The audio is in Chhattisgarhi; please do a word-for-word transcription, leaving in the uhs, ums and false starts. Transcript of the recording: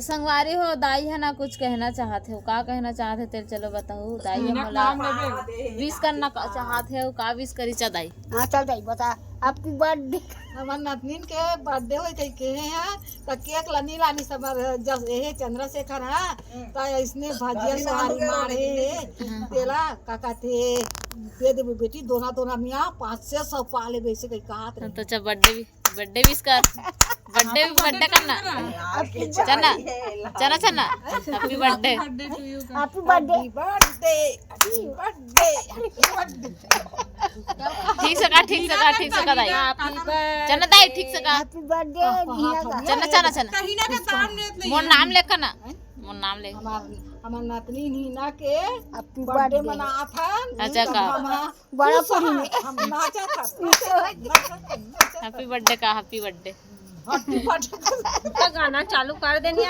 संगवारी हो, दाई ह ना कुछ कहना चाहत हे। का कहना चाहत हे तेल? चलो बताहू। दाई ह मोला विश करना का चाहत हे। का विश करी चा दाई? हाँ, चल दाई, बता। Happy birthday. हमर नतनीन के बर्थडे होय कहि कहे हैं, त केक लनी लानी समर जस एहे चंद्रशेखर हा, त इसने भजिया सोहारी मारे हे, तेला का कहथे, दे देबे बेटी, दोना दोना मिया पाँच सौ सौ पा लेबे, ऐसे कहि कहात रहे। तो अच्छा, बर्थडे भी बर्थडे विश कर। बर्थडे, बर्थडे करना। चना, चना, चना। Happy birthday. Happy birthday. Birthday. Birthday. ठीक से का, ठीक से का, ठीक से का दाई। चना दाई, ठीक से का। Happy birthday. चना, चना, चना। मोर नाम लेखा ना। मोर नाम ले। हमार, हमार नतनीन हिना के हैप्पी बर्थडे मनात हन। अच्छा का। बड़ा पूरी में। हम नाचत हन। हैप्पी बर्थडे का, हैप्पी बर्थडे। Happy birthday. गाना चालू कर देनी।